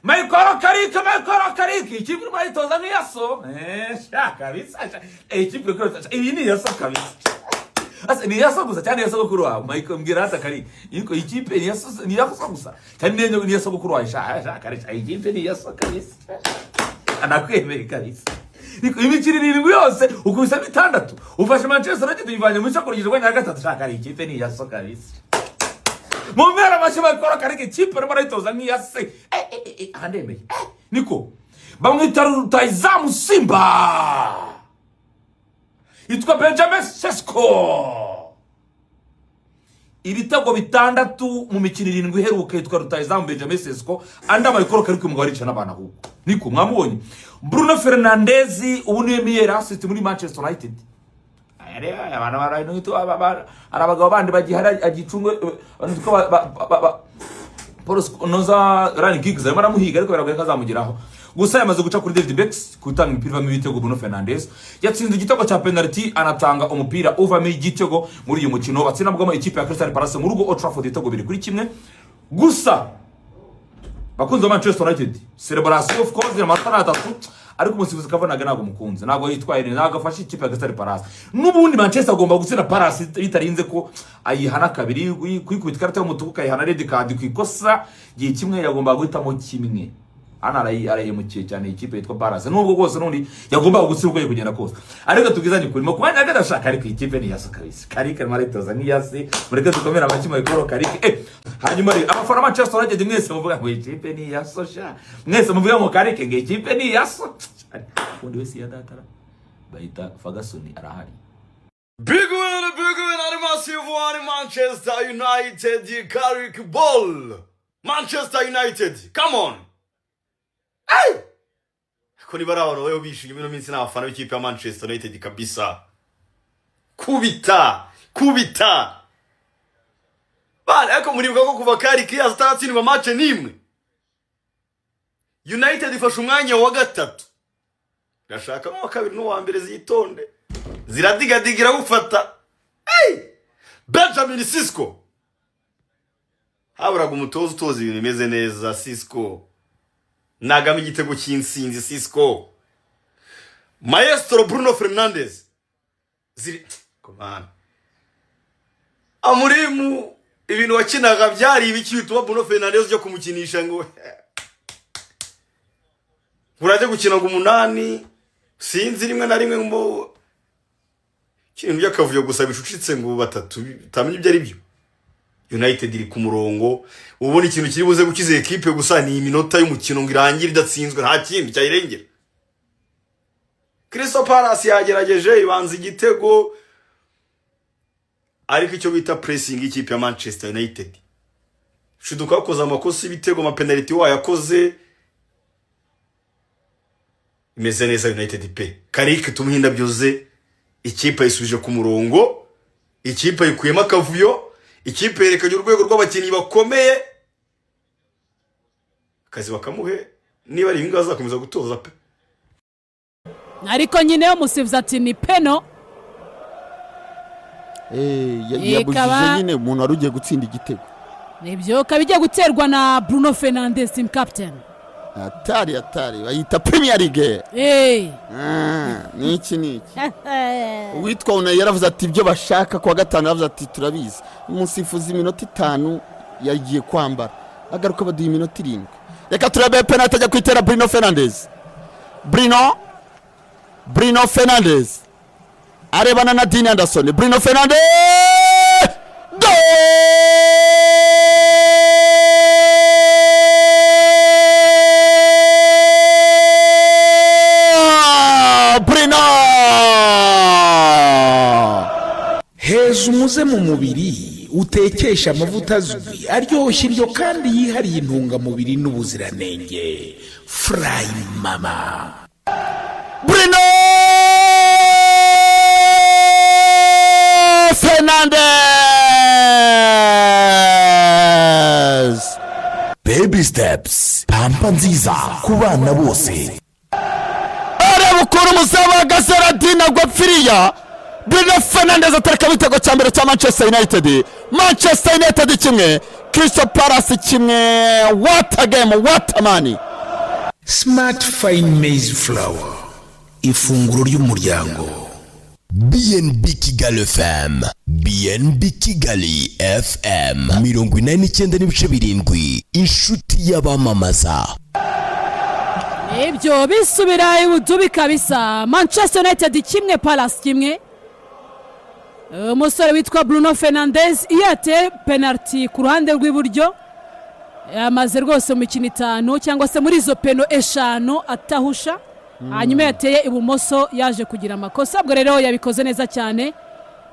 Michael Carrick, Michael Carrick, ikipe urimo aritoza nk'iya so. Sha kabisa sha. Ikipe uri kwitoza, iyi ni iya so kabisa. Asa ni iya so gusa cyane iya sogokuru wawe. Michael, mbwira hata Carrick. Iko ikipe ni iya so, ni iya so gusa. Cyane ni iya sogokuru wawe. Sha sha Carrick, iyi kipe ni iya so kabisa. Anakwemeye kabisa. Niko imikino 7 yose ukubisa 6, ufashe Manchester United uyivanye mu cyakurikije rwanya gatatu. Shaka, ari ikipe ni iya so kabisa. Mu mpera amashyi bakora Carrick, ikipe arimo arayitoza nk'iya se. Aha ndemeye. Niko bamwita rutayizamu Simba, yitwa Benjamin Sesko, ibitego 6 mu mikino 7 iheruka. Yitwa rutayizamu Benjamin Sesko. Andi amayikoro kari kumugabo arica n'abantu ahubwo. Niko mwamubonye Bruno Fernandes, ubu niwe meilleur assist muri Manchester United. Aya rero, abantu hari abagabo bandi bagihari agicungwe, abantu bitwa Paul Noza Ryan Giggs arimo aramuhiga, ariko biragoye ko azamugeraho. Gusa yamaze guca kuri David Becks gutanga imipira ivamo ibitego. Bruno Fernandes yatsinze igitego cya penalty, anatanga umupira uvamo igitego muri uyu mukino batsinabwamo ikipe ya Crystal Palace mu rugo Old Trafford ibitego 2-1. Gusa bakunzi ba Manchester United, celebration of course, amanota ni 3, ariko umusifuzi Kavanagh ntabwo mukunze, ntabwo yitwaye neza, ntabwo afashe ikipe ya Crystal Palace. N'ubundi Manchester agomba gutsinda Palace bitarinze ko ayihana kabiri, kuyikubita ikarita y'umutuku, ukayihana red card ku ikosa gihe kimwe, yagomba guhitamo kimwe. Hano arayihemukiye cyane ikipe yitwa Palace, nubwo rwose n'undi yagombaga gutsinda uko kugenda kose. Ariko tubwizanye ukuri, mu mwanya wa ariko ikipe ni iyaso kabisa. Carrick arimo aritoza nk'iyasi. Mureke dukomere amashyi Michael Carrick. Hanyuma rero abafana Manchester United mwese muvuga ngo ikipe ni iyaso sha, mwese muvuga ngo Carrick, ngo ikipe ni iyaso, undi wese yadatara bayita Ferguson arahari. Big win, big win at massive one, Manchester United, Carrick Ball. Manchester United, come on. Hey! Ko niba ari abantu babayeho bishimye ino minsi n'abafana b'ikipe ya Manchester United kabisa. Kubita, kubita. Bana, ariko muribuka ko kuva Carrick yaza ataratsindwa match n'imwe. United ifashe umwanya wa gatatu. Irashaka n'uwa kabiri n'uwa mbere, zitonde. Ziradigadiga gufata. Hey! Benjamin Sesko, haburaga umutoza utoza ibintu bimeze neza. Sesko nagamo igitego cy'insinzi. Sesko, maestro Bruno Fernandes ziri komana Amorim, ibintu wakinaga byari ibiki bituma Bruno Fernandes ujya kumukinisha ngo urajya gukina ngo 8? Sinzi, rimwe na rimwe ngo ikintu by'akavuyo gusa bicucitse ngo batatu utamenya ibyo ari byo. United iri ku murongo, ubona ikintu kiri buze gukiza ekipe gusa ni iminota y'umukino ngo irangire idatsinzwe, nta kindi cyayirengera. Crystal Palace yagerageje ibanza igitego, ariko icyo bita pressing y'ikipe ya Manchester United, shiduka bakoze amakosa y'ibitego, amapenaliti wayakoze. Imeze neza United pe. Carrick tumuhe indabyo ze, ikipe ayisubije ku murongo, ikipe ayikuyemo akavuyo, ikipe yerekanye urwego rw'abakinnyi bakomeye. Akazi bakamuhe, niba ari ibingibi azakomeza gutoza pe. Ariko nyine umusifuzi ati ni peno. Yabujije nyine umuntu wari ugiye gutsinda igitego. Nibyo, ikaba igiye guterwa na Bruno Fernandes, team captain. Atari atari bayita Premier League. Ni iki, ni iki? Uwitwa Unai yaravuze ati ibyo bashaka kuwa gatanu, yaravuze ati turabizi. Umusifuzi iminota 5 yagiye kwambara, agaruka baduha iminota 7. Reka turebe penalty ajya kwitera Bruno Fernandes. Bruno, Bruno Fernandes arebana na Dean Henderson. Bruno Fernandes, goal! Bruno! Heza umuze mu mubiri, utekesha amavuta azwi, aryoshya indyo kandi yihariye intungamubiri n'ubuziranenge, Furayi Mama. Bruno Fernandes! Baby Steps, pampa nziza ku bana bose. Areba ukuntu umuzamu ahagaze, Aradina agwa pfiriya. Bruno Fernandes atareka igitego cya mbere cya Manchester United. Manchester United 1, Crystal Palace 1. What a game, what a man! Smart Fine Maize Flour, ifunguro ry'umuryango. BNB Kigali FM, BNB Kigali FM 89.7, inshuti y'abamamaza. Ibyo bisubira ibudubi kabisa. Manchester United 1, Palace 1. Umusore witwa Bruno Fernandes iyo yateye penaliti ku ruhande rw'iburyo, yamaze rwose mu mikino itanu cyangwa se muri izo peno eshanu atahusha. Hanyuma yateye ibumoso yaje kugira amakosa. Ubwo rero yabikoze neza cyane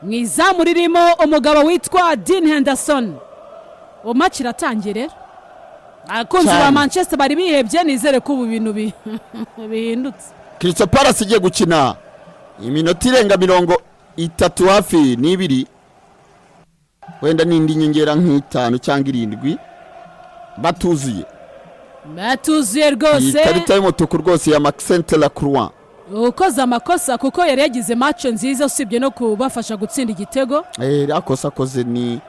mu izamu ririmo umugabo witwa Dean Henderson. Uwo match iratangiye rero, abakunzi ba Manchester bari bihebye, nizere ko ubu bintu bihindutse. Crystal Palace igiye gukina iminota irenga 32 hafi n'ibiri, wenda n'indi nyongera nk'itanu cyangwa irindwi, batuzuye. Batuzuye Iyi rwose. karita y'umutuku rwose ya Maxence Lacroix. Ukoze amakosa, kuko yari yagize match nziza usibye no kubafasha gutsinda igitego. Iriya kosa akoze ni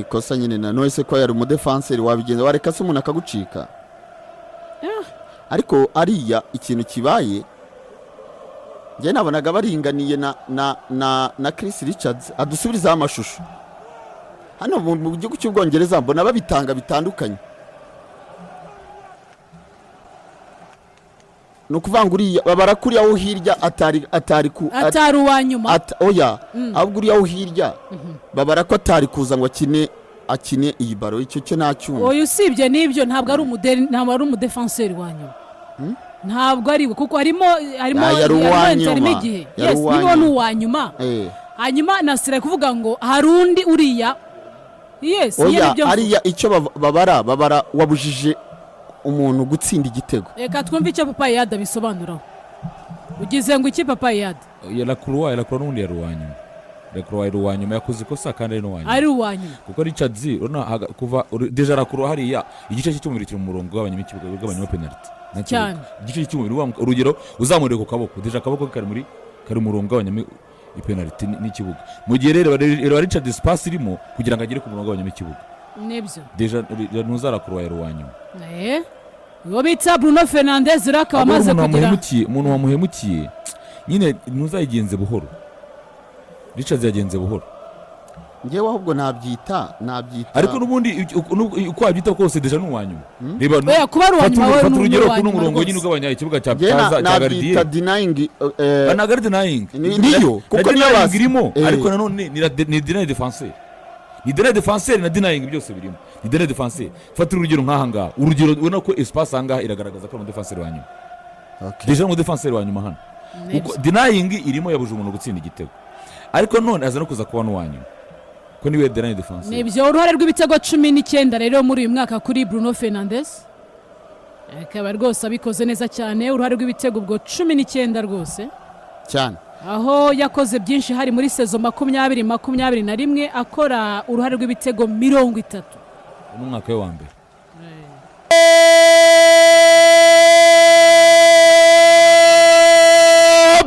ikosa nyine na none se ko yari umudefanseri, wabigenza wareka se umuntu akagucika? Ariko ariya ikintu kibaye, njye nabonaga baringaniye na Chris Richards adusubirizaho amashusho. Hano mu gihugu cy'Ubwongereza mbona babitanga bitandukanye. Ni ukuvuga ngo uriya babara kuriya wo hirya atari ku Atari uwa nyuma. Oya, ahubwo uriya wo hirya babara ko atari kuza ngo akine iyi baro, icyo cyo ntacyumva. Oya, usibye n'ibyo, ntabwo ari umudefanseri wa nyuma, ntabwo ari we, kuko harimo Ya, yari uwa harimo nyuma. igihe. Yari Yes, uwa niba ni nyuma. uwa nyuma. Hanyuma Nasira kuvuga ngo hari undi uriya, yes, iyo Oya, nibyo mvuga. ariya icyo babara wabujije umuntu gutsinda igitego. Reka twumve icyo Papa Yada bisobanuraho. Ugize ngo iki, Papa Yada? Ya Lacroix n'ubundi yari uwa nyuma. Lacroix yari uwa nyuma, yakoze ikosa kandi ari n'uwa nyuma. Ari uwa nyuma. Kuko Richards urabona kuva déjà Lacroix hariya, igice cye cy'umubiri kiri mu murongo ugabanyamo ikibuga, ugabanyamo penaliti nta kibuga. Igice cy'umubiri urugero uzamuriye ku kaboko, déjà akaboko ke kari mu murongo ugabanyamo ipenaliti n'ikibuga. Mu gihe rero reba Richards, pass irimo kugira ngo agere ku murongo ugabanyamo ikibuga. Nibyo. Déjà ntuza Lacroix yari uwa nyuma. Uwo bita Bruno Fernandes rero akaba Ahubwo amaze umuntu kugira wamuhemukiye nyine ntuzayigenze buhoro. Richards yagenze buhoro. Njyewe ahubwo nabyita Ariko n'ubundi uko wabyita kose, déjà ni uwa nyuma. Reba Oya, kuba ari uwa fata nyuma we fata ni urugero uwa kuno nyuma murongo rwose. nyine ugabanya ikibuga cya Njyewe cya nabyita gardien. Denying. Ntabwo ari denying. Niyo, kuko Na niyo denying irimo. Ariko nanone ni deny defenseur, ni deny defenseur na denying byose birimo, ni deny defenseur. Fata urugero nk'aha ngaha, urugero ubona ko espace aha ngaha iragaragaza ko ari umudefanseri wa nyuma. Déjà umudefanseri wa nyuma hano, kuko denying irimo, yabuje umuntu gutsinda igitego, ariko none aza no kuza kuba n'uwa nyuma ko niwe deny defenseur. Nibyo, uruhare rw'ibitego 19 rero muri uyu mwaka kuri Bruno Fernandes, akaba rwose abikoze neza cyane. Uruhare rw'ibitego ubwo 19 rwose. Cyane. Aho yakoze byinshi hari muri saison 2021, akora uruhare rw'ibitego 30. Ni umwaka we wa mbere.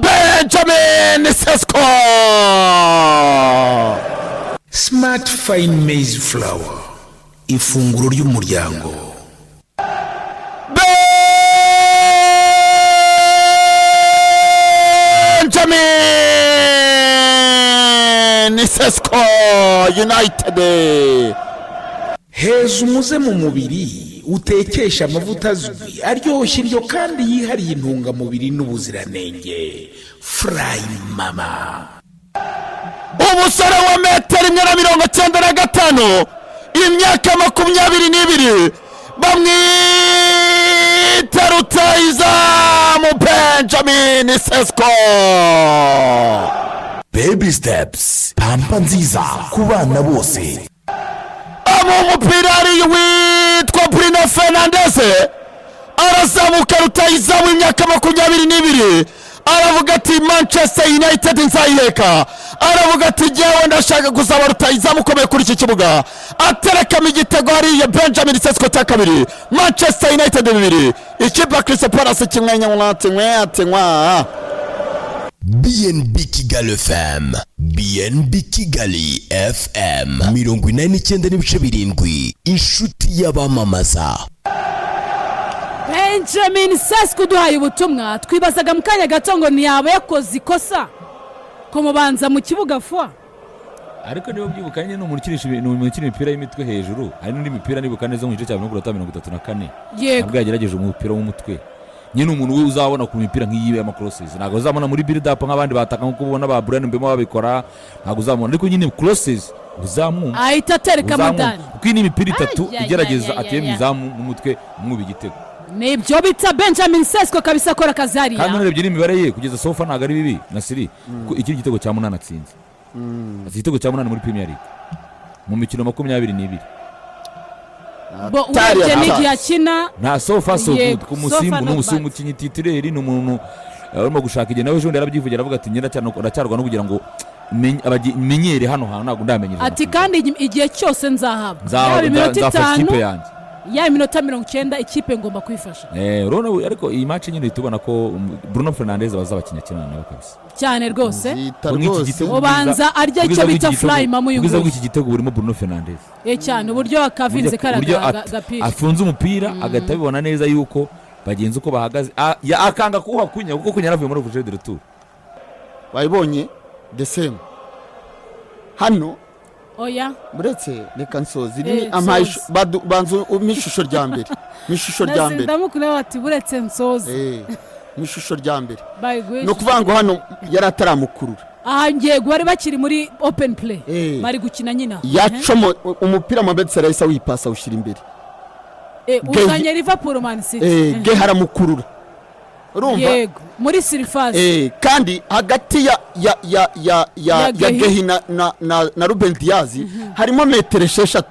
Benjamin Sesko. Smart Fine Maize Flour, ifunguro ry'umuryango. Benjamin Sesko, United. Heza umuze mu mubiri utekesha amavuta azwi aryoshya indyo kandi yihariye intungamubiri n'ubuziranenge, Furayi Mama. Umusore wa metero 1.95, imyaka 22, bamwita rutayizamu Benjamin Sesko. Baby Steps, pampa nziza ku bana bose. Amu umupira ari witwa Bruno Fernandes, arazamuka, rutayizamu imyaka 22, aravuga ati: "Manchester United nzayiheka." Aravuga ati: "Jyewe ndashaka kuzaba rutayizamu ukomeye kuri iki kibuga." Aterekamo igitego hariya Benjamin Sesko cya kabiri. Manchester United 2, ikipe ya Crystal Palace 1. Nyamwati ati nywa. BNB Kigali FM, BNB Kigali FM 89.7, inshuti y'abamamaza. Benjamin Sesko uduhaye ubutumwa. Twibazaga mu kanya gato ngo ntiyaba yakoze ikosa kumubanza mu kibuga fwa. Ariko niba ubyibuka nyine, ni umuntu ukina imipira y'imitwe hejuru. Hari n'indi mipira nibuka neza mu gice cya 34. Ntabwo yagerageje umupira w'umutwe nyine. Umuntu we uzabona ku mipira nk'iyi y'ama crosses, ntabwo uzabona muri build up nk'abandi bataka, nk'uko ubona ba Bryan Mbeumo babikora, ntabwo uzamubona. Ariko nyine crosses uzamwumva. Ahita atereka Uzamwumva. Mudani. Kuko iyi ni imipira itatu Ay, ay, igerageza ay, ay, ateye mu ay. izamu n'umutwe, mwuba igitego. Nibyo bita Benjamin Sesko kabisa, akora akazi Kandi hariya. unarebye n'imibare ye kugeza so far, ntabwo ari bibi na siri, kuko iki ni igitego cya munani atsinze. Atsinze igitego cya munani muri Premier League mu mikino 22. Bo Atari urebye atari. n'igihe akina. Nta, so far so Yego, good ku so musimbu. far Ni not umusimbu, bad. umukinnyi titulaire, ni umuntu urimo gushaka igihe. Nawe ejo bundi yarabyivugira, aravuga ati: "Ngenda cyane, ndacyarwa no kugira ngo menyere hano hantu, ntabwo ndamenyera." Ati: "Kandi igihe cyose nzahabwa, yaba iminota Nzafasha 5, ikipe yanjye." yaba iminota 90, ikipe ngomba kuyifasha. Urabona, ariko iyi match nyine uhita ubona ko Bruno Fernandes bazabakinnyi akinana nabo kabisa. Cyane rwose. Zita Nk'iki rwose. gitego, Ubanza arya ubwiza icyo bita bw'iki fly mama uyu ubwiza nguyu. bw'iki gitego burimo Bruno Fernandes. Cyane, uburyo akavinze Uburyo kariya gapira. afunze umupira, agahita abibona neza yuko bagenzi uko bahagaze, akanga kuwuha Cunha, kuko Cunha yaravuye muri officiel de retour. Wayibonye the same hano. Oya. Uretse reka nsoza iri. Eh, Ampaye nsoza. banza umpe ishusho rya mbere, mu ishusho rya mbere. Ndamukunda, bati buretse nsoze. Mu ishusho rya mbere. Bayiguhe. Ni ukuvuga ngo hano yari ataramukurura. Aha ngiye bari bakiri muri open play. Bari gukina nyina. Yacomo umupira, Mohamed Salah yahise awipasa, awushyira imbere. Uzanye Liverpool, Man City. Guehi aramukurura, urumva? Yego, muri surface. Kandi hagati ya Ya ya Guehi. Guehi na Ruben Dias harimo metero 6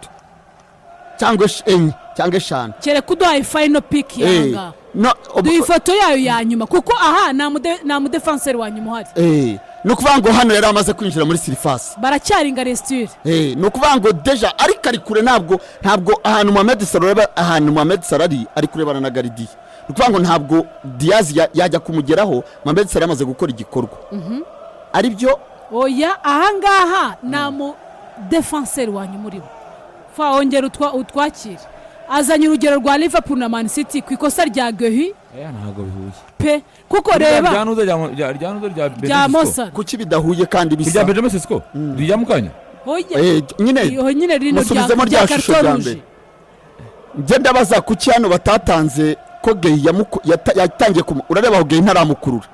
cyangwa 4 cyangwa 5. Kereka uduhaye final pick yanga. No, Duha ifoto yayo ya nyuma, kuko aha nta mudefanseri wa nyuma uhari. Ni ukuvuga ngo hano yari amaze kwinjira muri surface. Baracyaringa resitire. Ni ukuvuga ngo déjà ariko ari kure. Ntabwo ahantu Mohamed Salah, ureba ahantu Mohamed Salah ari kurebana na gardien. Ni ukuvuga ngo ntabwo Diaz yajya kumugeraho Mohamed Salah yamaze gukora igikorwa, aribyo. Oya, ahangaha nta mudefanseri wa nyuma urimo. Fa wongera utwakire, azanye urugero rwa Liverpool na Man City ku ikosa rya Guehi. Ntabwo bihuye. Pe, kuko reba. Rya nuza rya nuza rya Rya Benjamin Mo Sesko. Salah. Kuki bidahuye kandi Irya bisa? Benjamin Sesko rijya mu kanya. Oya. Nyine Iyo nyine rino musubizemo rya rya shusho carton rya rouge. mbere. Njye ndabaza kuki hano batatanze ko Guehi yatangiye urareba aho Guehi ntaramukurura.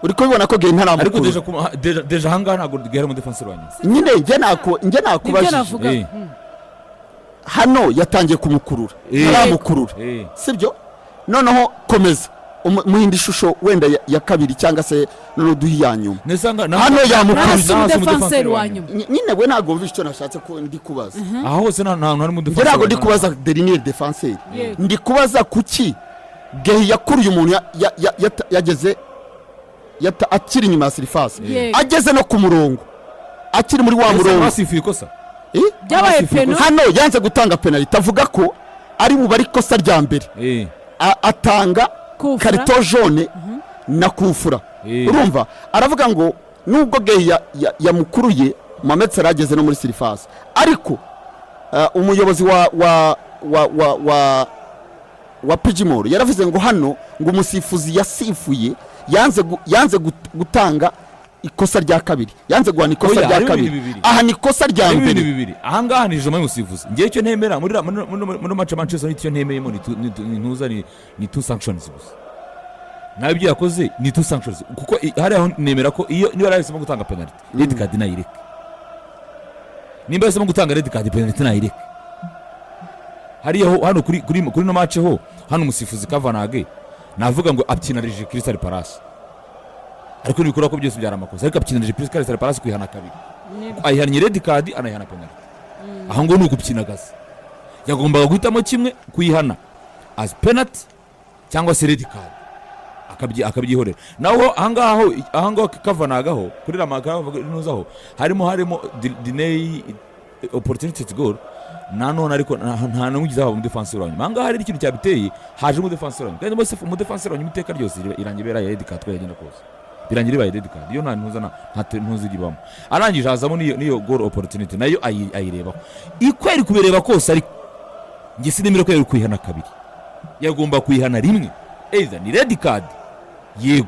Uri kubibona ko Guehi Ariko ntaramukurura. Déjà ahangaha ntabwo gihera umudefanseri wa nyuma. Nyine njye Nibyo nakubajije. navuga. Hano yatangiye kumukurura, ntaramukurura. Sibyo? Noneho komeza muhinde ishusho wenda ya kabiri, cyangwa se noneho duhe iya nyuma. Nesanga Hano yamukurura. Hasi umudefanseri wa nyuma. Nyine we ntabwo wumva icyo nashatse ko ndi kubaza. Aha hose nta hantu harimo Njye umudefanseri ntabwo wa ndi nyuma. kubaza dernier défenseur. Ndi kubaza kuki Guehi yakuruye umuntu yageze akiri inyuma ya surface, ageze no ku murongo, akiri muri wa Ese murongo. basifuye ikosa? Eh? Byabaye peno. Hano yanze gutanga penaliti, avuga ko ari bubare ikosa rya mbere. Atanga Kufura. carton jaune na kufura. Urumva aravuga ngo nubwo Guehi yamukuruye, Mohamed Salah ageze no muri surface, ariko umuyobozi wa PGMOL yaravuze ngo hano ngo umusifuzi yasifuye yanze gutanga ikosa rya kabiri, yanze guhana ikosa Oya, rya harimo kabiri. ibintu bibiri. Aha ni ikosa rya Harimo mbere. ibintu bibiri. Ahangaha ni ijambo y'umusifuzi. Ngewe icyo ntemera muri match ya Manchester United, icyo ntemeyemo ni ntuza ni two sanctions gusa. Nawe ibyo yakoze ni two sanctions, kuko hariya ho nemera ko iyo niba yarahisemo gutanga penalty, red card nayireke. Nimba yahisemo gutanga red card, penalty nayireke. Hariya ho hano kuri no match ho hano, umusifuzi Kavanagh navuga ngo abyinarije Crystal Palace, ariko nibikora ko byose byari amakosa, ariko abyinarije Crystal Palace kwihana kabiri: ayihannye red card, anayihana penalty. Aho ngo ni ukupyinagaza. Yagombaga guhitamo kimwe, kuyihana as penalty cyangwa se red card, akabyihorera. Naho ahangaha ho, ahangaha kavanagaho kuri ramaka nuzaho harimo deny opportunity to goal nanone, ariko nta n'umwe ugize haba umudefanseri wa nyuma. Ahangaha hari ikintu cyabiteye, haje umudefanseri wa nyuma, kandi umudefanseri wa nyuma iteka ryose irangira ibaye red card. Uko yagenda kose birangira ibaye red card. Iyo nta ntuza nta ntuza iribamo. Arangije hazamo n'iyo goal opportunity, nayo ayirebaho iko yari kubireba kose, ariko njye sinemera ko yari kwihana kabiri. Yagomba kuyihana rimwe, either ni red card, yego,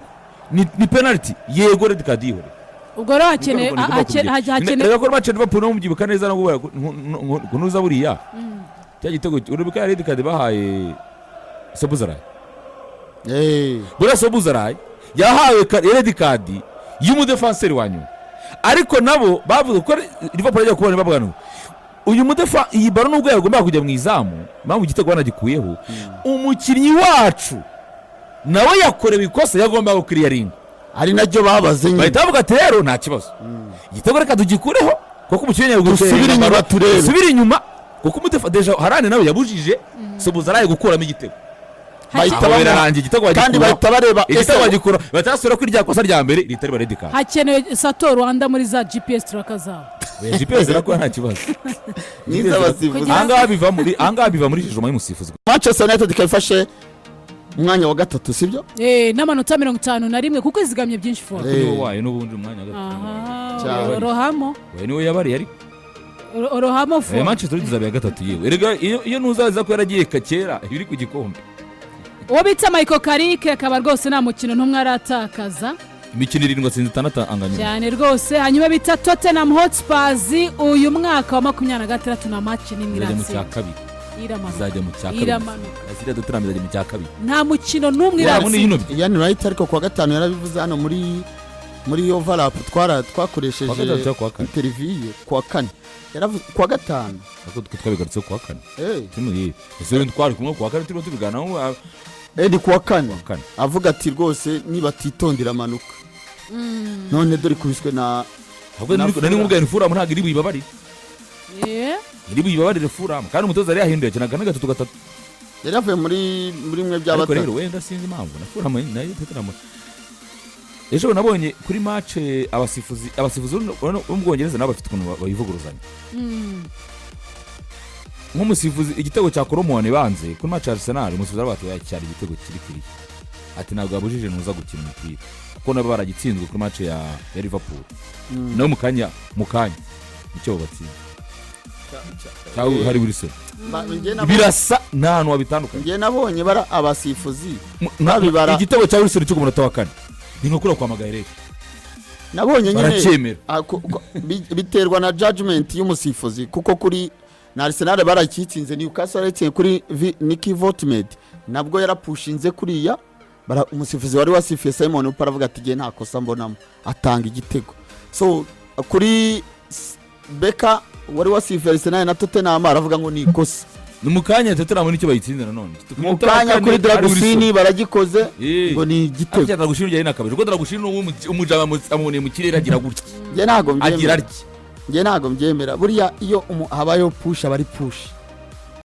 ni penalty, yego, red card yihoreye. Ubwo rero hakeneye Reka ko match ya Liverpool no mubyibuka neza no kunuza buriya cya gitego, uribuka ya red card bahaye Szoboszlai? Buriya Szoboszlai yahawe red card y'umudefanseri wa nyuma, ariko nabo bavuze ko Liverpool ajya kubona bavuga ngo uyu mudefa, iyi ballon nubwo yagombaga kujya mu izamu, impamvu igitego banagikuyeho, umukinnyi wacu nawe yakorewe ikosa, yagombaga gukiriyaringa. Ari naryo babaze nyine. Bahita bavuga ati: "Rero nta kibazo, igitego reka tugikureho kuko umukinnyi yaguye." Dusubire inyuma turebe. Dusubire inyuma kuko umudefa déjà Haaland nawe yabujije Szoboszlai gukuramo igitego. Bahita Aho birarangiye, igitego kandi bagikuraho. Bahita bareba Igitego ese bagikura, bahita basubira kuri rya kosa rya mbere ritari red card. Hakenewe Sato Rwanda muri za GPS tracker zabo. Oya, GPS irakora, nta kibazo. Niza abasifuzi. Ahangaha biva muri jugement y'umusifuzi. Manchester United ikaba ifashe umwanya wa gatatu, sibyo? N'amanota 51, kuko izigamye byinshi fo. Niwo wayo n'ubundi umwanya wa gatatu. Aha. Cyane. Rohamo. Oya, niwe yabariye ariko. Rohamo fo. Manchester United izaba iya gatatu yewe. Erega iyo ntuzaza ko yaragiye kera iri ku gikombe. Uwo bita Michael Carrick akaba rwose nta mukino n'umwe aratakaza. Imikino irindwi, atsinze itandatu, anganya. Cyane rwose. Hanyuma bita Tottenham Hotspurs, uyu mwaka wa 26 na match n'imwe Izajya mu cya iratsinda. kabiri. Iramanuka. Izajya mu cya kabiri. Iramanuka. Ziriya Tottenham izajya mu cya kabiri. Nta mukino n'umwe Wabona iratsinda. yinobye. Ian Wright ariko kuwa gatanu yarabivuze hano muri overlap twara twakoresheje. Kuwa gatanu cyangwa kuwa kane? Interview ye kuwa kane yaravuze, kuwa gatanu. Ariko twe twabigarutseho kuwa kane. Eh. Turimo ye, ese wenda twari kumwe kuwa kane turimo tubiganiraho? Ni kuwa kane. Kane. Avuga ati rwose nibatitondera amanuka, none dore ikubiswe na Ahubwo na nari Fulham. nkubwira ni Fulham ntabwo iri buyibabarire. Iri buyibabarire Fulham, kandi umutoza yari yahinduye, akinaga na gatatu gatatu. Yari yavuye muri mwe bya Ariko batatu. Rero wenda sinzi impamvu na Fulham nayo Tottenham ejo nabonye kuri match abasifuzi bo mu Bwongereza nabo bafite ukuntu bayivuguruzanya. Nk'umusifuzi, igitego cya Kolo Muani banze kuri match ya Arsenal, umusifuzi aravuga ati: "Oya, cyari igitego kiri kiriya," ati: "Ntabwo yabujije ntuza gukina umupira," kuko nabo baragitsinzwe kuri match ya Liverpool nabo mu kanya nicyo batsinze cyangwa hari Wilson. Birasa, nta hantu wabitandukanye. Njye nabonye bara abasifuzi babibara. Igitego cya Wilson cyo ku munota wa kane ni nka kuriya kwa Maguire. Nabonye nyine Baracyemera. Ah, biterwa na judgment y'umusifuzi, kuko kuri na Arsenal barakitsinze, Newcastle yarayitsinze kuri Nick Woltemade, nabwo yarapushinze kuriya, umusifuzi wari wasifuye Simon Hooper aravuga ati: "Igihe nta kosa mbonamo," atanga igitego. So kuri Baker wari wasifuye Arsenal na Tottenham aravuga ngo ni ikosa. Ni mu kanya Tottenham nicyo bayitsinze nanone. Mu kanya kuri Dragusin baragikoze ngo ni igitego. Ariko Dragusin yari nakabije, kuko Dragusin ni umujama amuboneye mu kirere agira gutya. Njye ntabwo Agira mbyemera. atya. Njye ntabwo mbyemera. Buriya iyo habayeho push, aba ari push.